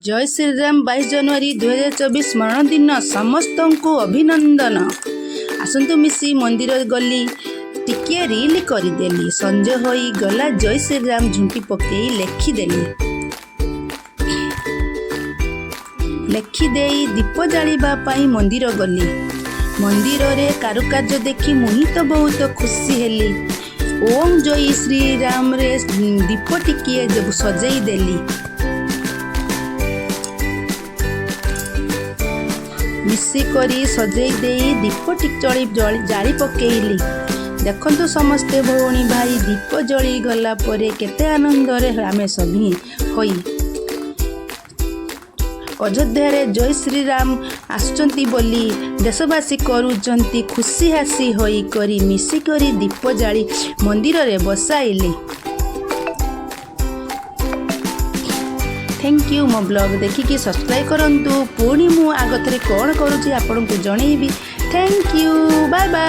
ଜୟ ଶ୍ରୀରାମ। 22 ଜାନୁଆରୀ 2024 ସ୍ମରଣ ଦିନ ସମସ୍ତଙ୍କୁ ଅଭିନନ୍ଦନ। ଆସନ୍ତୁ ମିଶି ମନ୍ଦିର ଗଲି, ଟିକିଏ ରିଲ୍ କରିଦେଲି। ସଞ୍ଜ ହୋଇଗଲା, ଜୟ ଶ୍ରୀରାମ ଝୁଣ୍ଟି ପକେଇ ଲେଖିଦେଲି। ଲେଖିଦେଇ ଦୀପ ଜାଳିବା ପାଇଁ ମନ୍ଦିର ଗଲି। ମନ୍ଦିରରେ କାରୁକାର୍ଯ୍ୟ ଦେଖି ମୁହିଁ ତ ବହୁତ ଖୁସି ହେଲି। ଓಂ ଜୟ ଶ୍ରୀରାମରେ ଦୀପ ଟିକିଏ ସଜେଇ ଦେଲି। ମିଶିକରି ସଜେଇ ଦେଇ ଦୀପ ଜଳି ଜାଳି ପକେଇଲି। ଦେଖନ୍ତୁ ସମସ୍ତେ ଭଉଣୀ ଭାଇ, ଦୀପ ଜଳିଗଲା ପରେ କେତେ ଆନନ୍ଦରେ ଆମେ ସଭିଏଁ ହୋଇ। ଅଯୋଧ୍ୟାରେ ଜୟ ଶ୍ରୀରାମ ଆସୁଛନ୍ତି ବୋଲି ଦେଶବାସୀ କରୁଛନ୍ତି ଖୁସି ହାସି ହୋଇ କରି। ମିଶିକରି ଦୀପ ଜାଳି ମନ୍ଦିରରେ ବସାଇଲି। Thank you. ମୋ ବ୍ଲଗ୍ ଦେଖିକି ସବସ୍କ୍ରାଇବ୍ କରନ୍ତୁ। ପୁଣି ମୁଁ ଆଗଥରେ କ'ଣ କରୁଛି ଆପଣଙ୍କୁ ଜଣେଇବି। Thank you, bye bye.